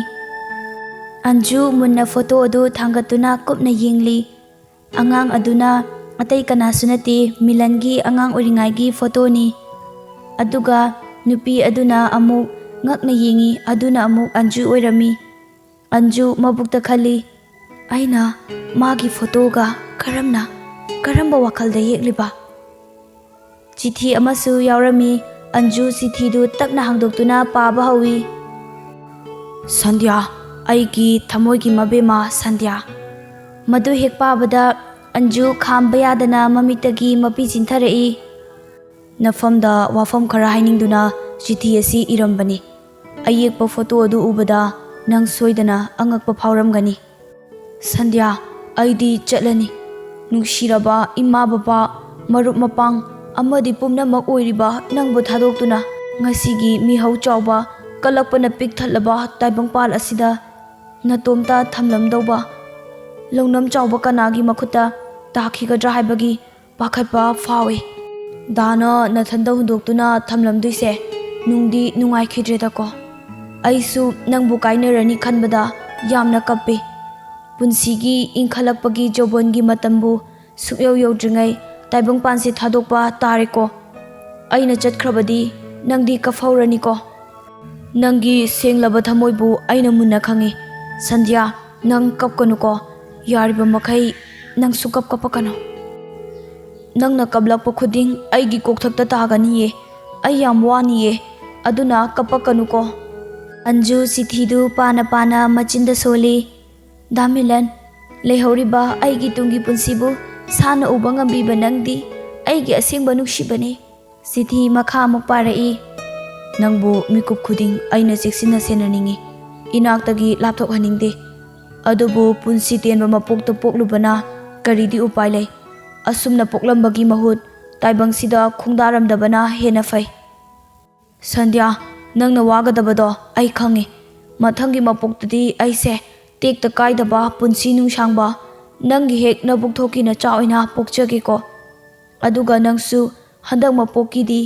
ꯑꯟꯖꯨ ꯃꯨꯟꯅ ꯐꯣꯇꯣ ꯑꯗꯨ ꯊꯥꯡꯒꯠꯇꯨꯅ ꯀꯨꯞꯅ ꯌꯦꯡꯂꯤ꯫ ꯑꯉꯥꯡ ꯑꯗꯨꯅ ꯑꯇꯩ ꯀꯅꯥꯁꯨ ꯅꯠꯇꯦ, ꯃꯤꯂꯟꯒꯤ ꯑꯉꯥꯡ ꯑꯣꯏꯔꯤꯉꯩꯒꯤ ꯐꯣꯇꯣꯅꯤ꯫ ꯑꯗꯨꯒ ꯅꯨꯄꯤ ꯑꯗꯨꯅ ꯑꯃꯨꯛ ꯉꯛꯅ ꯌꯦꯡꯉꯤ, ꯑꯗꯨꯅ ꯑꯃꯨꯛ ꯑꯟꯖꯨ ꯑꯣꯏꯔꯝꯃꯤ꯫ ꯑꯟꯖꯨ ꯃꯕꯨꯛꯇ ꯈꯜꯂꯤ, "ꯑꯩꯅ ꯃꯥꯒꯤ ꯐꯣꯇꯣꯒ ꯀꯔꯝꯅ, ꯀꯔꯝꯕ ꯋꯥꯈꯜꯗ ꯌꯦꯛꯂꯤꯕ?" ꯆꯤꯊꯤ ꯑꯃꯁꯨ ꯌꯥꯎꯔꯝꯃꯤ꯫ ꯑꯟꯖꯨ ꯆꯤꯊꯤꯗꯨ ꯇꯞꯅ ꯍꯥꯡꯗꯣꯛꯇꯨꯅ ꯄꯥꯕ ꯍꯧꯏ꯫ "ꯁꯟꯙ꯭ꯌꯥ, ꯑꯩꯒꯤ ꯊꯃꯣꯏꯒꯤ ꯃꯕꯦꯝꯃ ꯁꯟꯙ꯭ꯌꯥ꯫" ꯃꯗꯨ ꯍꯦꯛ ꯄꯥꯕꯗ ꯑꯟꯖꯨ ꯈꯥꯝꯕ ꯌꯥꯗꯅ ꯃꯃꯤꯠꯇꯒꯤ ꯃꯄꯤ ꯆꯤꯟꯊꯔꯛꯏ꯫ "ꯅꯐꯝꯗ ꯋꯥꯐꯝ ꯈꯔ ꯍꯥꯏꯅꯤꯡꯗꯨꯅ ꯆꯤꯊꯤ ꯑꯁꯤ ꯏꯔꯝꯕꯅꯤ꯫ ꯑꯌꯦꯛꯄ ꯐꯣꯇꯣ ꯑꯗꯨ ꯎꯕꯗ ꯅꯪ ꯁꯣꯏꯗꯅ ꯑꯉꯛꯄ ꯐꯥꯎꯔꯝꯒꯅꯤ꯫ ꯁꯟꯙ꯭ꯌꯥ, ꯑꯩꯗꯤ ꯆꯠꯂꯅꯤ꯫ ꯅꯨꯡꯁꯤꯔꯕ ꯏꯃꯥ ꯕꯕꯥ, ꯃꯔꯨꯞ ꯃꯄꯥꯡ ꯑꯃꯗꯤ ꯄꯨꯝꯅꯃꯛ ꯑꯣꯏꯔꯤꯕ ꯅꯪꯕꯨ ꯊꯥꯗꯣꯛꯇꯨꯅ ꯉꯁꯤꯒꯤ ꯃꯤꯍꯧ ꯆꯥꯎꯕ, ꯀꯜꯂꯛꯄꯅ ꯄꯤꯛ ꯊꯜꯂꯕ ꯇꯥꯏꯕꯪꯄꯥꯜ ꯑꯁꯤꯗ ꯅꯇꯣꯝꯇ ꯊꯝꯂꯝꯗꯧꯕ ꯂꯧꯅꯝ ꯆꯥꯎꯕ ꯀꯅꯥꯒꯤ ꯃꯈꯨꯠꯇ ꯇꯥꯈꯤꯒꯗ꯭ꯔꯥ ꯍꯥꯏꯕꯒꯤ ꯄꯥꯈꯠꯄ ꯐꯥꯎꯏ꯫ ꯗꯥꯅ ꯅꯊꯟꯗ ꯍꯨꯟꯗꯣꯛꯇꯨꯅ ꯊꯝꯂꯝꯗꯣꯏꯁꯦ ꯅꯨꯡꯗꯤ ꯅꯨꯡꯉꯥꯏꯈꯤꯗ꯭ꯔꯦꯗꯀꯣ꯫ ꯑꯩꯁꯨ ꯅꯪꯕꯨ ꯀꯥꯏꯅꯔꯅꯤ ꯈꯟꯕꯗ ꯌꯥꯝꯅ ꯀꯞꯄꯤ꯫ ꯄꯨꯟꯁꯤꯒꯤ ꯏꯟꯈꯠꯂꯛꯄꯒꯤ ꯖꯧꯕꯣꯟꯒꯤ ꯃꯇꯝꯕꯨ ꯁꯨꯛꯌꯧ ꯌꯧꯗ꯭ꯔꯤꯉꯩ ꯇꯥꯏꯕꯪꯄꯥꯟꯁꯦ ꯊꯥꯗꯣꯛꯄ ꯇꯥꯔꯦꯀꯣ꯫ ꯑꯩꯅ ꯆꯠꯈ꯭ꯔꯕꯗꯤ ꯅꯪꯗꯤ ꯀꯞꯐꯧꯔꯅꯤꯀꯣ꯫ ꯅꯪꯒꯤ ꯁꯦꯡꯂꯕ ꯊꯃꯣꯏꯕꯨ ꯑꯩꯅ ꯃꯨꯟꯅ ꯈꯪꯏ꯫ ꯁꯟꯙ꯭ꯌꯥ, ꯅꯪ ꯀꯞꯀꯅꯨꯀꯣ꯫ ꯌꯥꯔꯤꯕ ꯃꯈꯩ ꯅꯪ ꯁꯨꯀꯞ ꯀꯞꯄꯛꯀꯅꯨ꯫ ꯅꯪꯅ ꯀꯞꯂꯛꯄ ꯈꯨꯗꯤꯡ ꯑꯩꯒꯤ ꯀꯣꯛꯊꯛꯇ ꯇꯥꯒꯅꯤꯌꯦ꯫ ꯑꯩ ꯌꯥꯝ ꯋꯥꯅꯤꯌꯦ꯫ ꯑꯗꯨꯅ ꯀꯞꯄꯛꯀꯅꯨꯀꯣ꯫ ꯑꯟꯖꯨ ꯆꯤꯊꯤꯗꯨ ꯄꯥꯅ ꯄꯥꯅ ꯃꯆꯤꯟꯗ ꯁꯣꯜꯂꯤ꯫ ꯗꯥ ꯃꯤꯂꯟ, ꯂꯩꯍꯧꯔꯤꯕ ꯑꯩꯒꯤ ꯇꯨꯡꯒꯤ ꯄꯨꯟꯁꯤꯕꯨ ꯁꯥꯟꯅ ꯎꯕ ꯉꯝꯕꯤꯕ ꯅꯪꯗꯤ ꯑꯩꯒꯤ ꯑꯁꯦꯡꯕ ꯅꯨꯡꯁꯤꯕꯅꯤ꯫ ꯆꯤꯊꯤ ꯃꯈꯥ ꯑꯃꯨꯛ ꯄꯥꯔꯛꯏ꯫ ꯅꯪꯕꯨ ꯃꯤꯀꯨꯞ ꯈꯨꯗꯤꯡ ꯑꯩꯅ ꯆꯦꯛꯁꯤꯟꯅ ꯁꯦꯟꯅꯅꯤꯡꯏ꯫ ꯏꯅꯥꯛꯇꯒꯤ ꯂꯥꯞꯊꯣꯛꯍꯟꯅꯤꯡꯗꯦ꯫ ꯑꯗꯨꯕꯨ ꯄꯨꯟꯁꯤ ꯇꯦꯟꯕ ꯃꯄꯣꯛꯇ ꯄꯣꯛꯂꯨꯕꯅ ꯀꯔꯤꯗꯤ ꯎꯄꯥꯏ ꯂꯩ? ꯑꯁꯨꯝꯅ ꯄꯣꯛꯂꯝꯕꯒꯤ ꯃꯍꯨꯠ ꯇꯥꯏꯕꯪꯁꯤꯗ ꯈꯣꯡꯗꯥꯔꯝꯗꯕꯅ ꯍꯦꯟꯅ ꯐꯩ꯫ ꯁꯟꯙ꯭ꯌꯥ, ꯅꯪꯅ ꯋꯥꯒꯗꯕꯗꯣ ꯑꯩ ꯈꯪꯉꯤ꯫ ꯃꯊꯪꯒꯤ ꯃꯄꯣꯛꯇꯗꯤ ꯑꯩꯁꯦ ꯇꯦꯛꯇ ꯀꯥꯏꯗꯕ ꯄꯨꯟꯁꯤ ꯅꯨꯡꯁꯥꯡꯕ ꯅꯪꯒꯤ ꯍꯦꯛ ꯅꯕꯨꯛ ꯊꯣꯛꯀꯤ ꯅꯆꯥ ꯑꯣꯏꯅ ꯄꯣꯛꯆꯒꯦꯀꯣ꯫ ꯑꯗꯨꯒ ꯅꯪꯁꯨ ꯍꯟꯗꯛ ꯃꯄꯣꯛꯀꯤꯗꯤ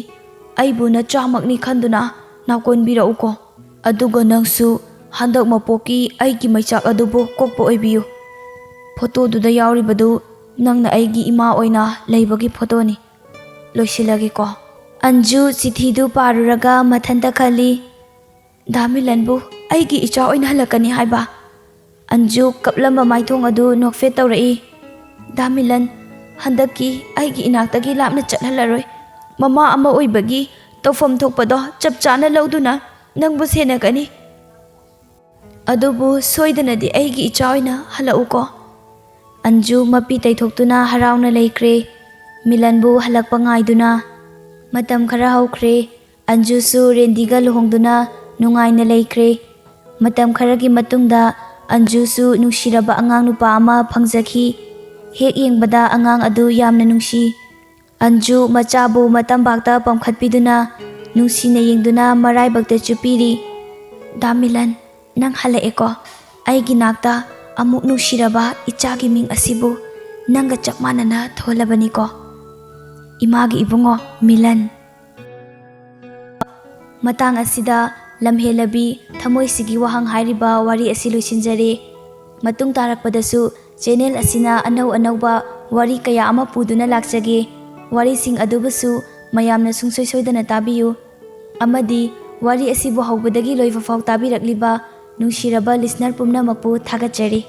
ꯑꯩꯕꯨ ꯅꯆꯥꯃꯛꯅꯤ ꯈꯟꯗꯨꯅ ꯅꯥꯀꯣꯟꯕꯤꯔꯛꯎꯀꯣ꯫ ꯑꯗꯨꯒ ꯅꯪꯁꯨ ꯍꯟꯗꯛ ꯃꯄꯣꯛꯀꯤ ꯑꯩꯒꯤ ꯃꯩꯆꯥꯛ ꯑꯗꯨꯕꯨ ꯀꯣꯛꯄ ꯑꯣꯏꯕꯤꯌꯨ꯫ ꯐꯣꯇꯣꯗꯨꯗ ꯌꯥꯎꯔꯤꯕꯗꯨ ꯅꯪꯅ ꯑꯩꯒꯤ ꯏꯃꯥ ꯑꯣꯏꯅ ꯂꯩꯕꯒꯤ ꯐꯣꯇꯣꯅꯤ꯫ ꯂꯣꯏꯁꯤꯜꯂꯒꯦꯀꯣ꯫ ꯑꯟꯖꯨ ꯆꯤꯊꯤꯗꯨ ꯄꯥꯔꯨꯔꯒ ꯃꯊꯟꯇ ꯈꯜꯂꯤ, "ꯗꯥ ꯃꯤꯂꯟꯕꯨ ꯑꯩꯒꯤ ꯏꯆꯥ ꯑꯣꯏꯅ ꯍꯜꯂꯛꯀꯅꯤ ꯍꯥꯏꯕ?" ꯑꯟꯖꯨ ꯀꯞꯂꯝꯕ ꯃꯥꯏꯊꯣꯡ ꯑꯗꯨ ꯅꯣꯛꯐꯦꯠ ꯇꯧꯔꯛꯏ꯫ "ꯗꯥ ꯃꯤꯂꯟ, ꯍꯟꯗꯛꯀꯤ ꯑꯩꯒꯤ ꯏꯅꯥꯛꯇꯒꯤ ꯂꯥꯞꯅ ꯆꯠꯍꯜꯂꯔꯣꯏ꯫ ꯃꯃꯥ ꯑꯃ ꯑꯣꯏꯕꯒꯤ ꯇꯧꯐꯝ ꯊꯣꯛꯄꯗꯣ ꯆꯞ ꯆꯥꯅ ꯂꯧꯗꯨꯅ ꯅꯪꯕꯨ ꯁꯦꯟꯅꯒꯅꯤ꯫ ꯑꯗꯨꯕꯨ ꯁꯣꯏꯗꯅꯗꯤ ꯑꯩꯒꯤ ꯏꯆꯥ ꯑꯣꯏꯅ ꯍꯜꯂꯛꯎꯀꯣ꯫" ꯑꯟꯖꯨ ꯃꯄꯤ ꯇꯩꯊꯣꯛꯇꯨꯅ ꯍꯔꯥꯎꯅ ꯂꯩꯈ꯭ꯔꯦ꯫ ꯃꯤꯂꯟꯕꯨ ꯍꯜꯂꯛꯄ ꯉꯥꯏꯗꯨꯅ꯫ ꯃꯇꯝ ꯈꯔ ꯍꯧꯈ꯭ꯔꯦ꯫ ꯑꯟꯖꯨꯁꯨ ꯔꯦꯟꯗꯤꯒ ꯂꯨꯍꯣꯡꯗꯨꯅ ꯅꯨꯡꯉꯥꯏꯅ ꯂꯩꯈ꯭ꯔꯦ꯫ ꯃꯇꯝ ꯈꯔꯒꯤ ꯃꯇꯨꯡꯗ ꯑꯟꯖꯨꯁꯨ ꯅꯨꯡꯁꯤꯔꯕ ꯑꯉꯥꯡ ꯅꯨꯄꯥ ꯑꯃ ꯐꯪꯖꯈꯤ꯫ ꯍꯦꯛ ꯌꯦꯡꯕꯗ ꯑꯉꯥꯡ ꯑꯗꯨ ꯌꯥꯝꯅ ꯅꯨꯡꯁꯤ꯫ ꯑꯟꯖꯨ ꯃꯆꯥꯕꯨ ꯃꯇꯝꯕꯥꯛꯇ ꯄꯝꯈꯠꯄꯤꯗꯨꯅ ꯅꯨꯡꯁꯤꯅ ꯌꯦꯡꯗꯨꯅ ꯃꯔꯥꯏꯕꯛꯇ ꯆꯨꯞꯄꯤꯔꯤ꯫ "ꯗꯥ ꯃꯤꯂꯟ, ꯅꯪ ꯍꯜꯂꯛꯑꯦꯀꯣ꯫ ꯑꯩꯒꯤ ꯅꯥꯛꯇ ꯑꯃꯨꯛ ꯅꯨꯡꯁꯤꯔꯕ ꯏꯆꯥꯒꯤ ꯃꯤꯡ ꯑꯁꯤꯕꯨ ꯅꯪꯒ ꯆꯞ ꯃꯥꯟꯅꯅ ꯊꯣꯜꯂꯕꯅꯤꯀꯣ꯫ ꯏꯃꯥꯒꯤ ꯏꯕꯨꯡꯉꯣ ꯃꯤꯂꯟ꯫" ꯃꯇꯥꯡ ꯑꯁꯤꯗ ꯂꯝꯍꯦꯜꯂꯕꯤ ꯊꯃꯣꯏꯁꯤꯒꯤ ꯋꯥꯍꯪ ꯍꯥꯏꯔꯤꯕ ꯋꯥꯔꯤ ꯑꯁꯤ ꯂꯣꯏꯁꯤꯟꯖꯔꯦ꯫ ꯃꯇꯨꯡ ꯇꯥꯔꯛꯄꯗꯁꯨ ꯆꯦꯅꯦꯜ ꯑꯁꯤꯅ ꯑꯅꯧ ꯑꯅꯧꯕ ꯋꯥꯔꯤ ꯀꯌꯥ ꯑꯃ ꯄꯨꯗꯨꯅ ꯂꯥꯛꯆꯒꯦ꯫ ꯋꯥꯔꯤꯁꯤꯡ ꯑꯗꯨꯕꯨꯁꯨ ꯃꯌꯥꯝꯅ ꯁꯨꯡꯁꯣꯏ ꯁꯣꯏꯗꯅ ꯇꯥꯕꯤꯌꯨ꯫ ꯑꯃꯗꯤ ꯋꯥꯔꯤ ꯑꯁꯤꯕꯨ ꯍꯧꯕꯗꯒꯤ ꯂꯣꯏꯕ ꯐꯥꯎ ꯇꯥꯕꯤꯔꯛꯂꯤꯕ ꯅꯨꯡꯁꯤꯔꯕ ꯂꯤꯁꯅꯔ ꯄꯨꯝꯅꯃꯛꯄꯨ ꯊꯥꯒꯠꯆꯔꯤ꯫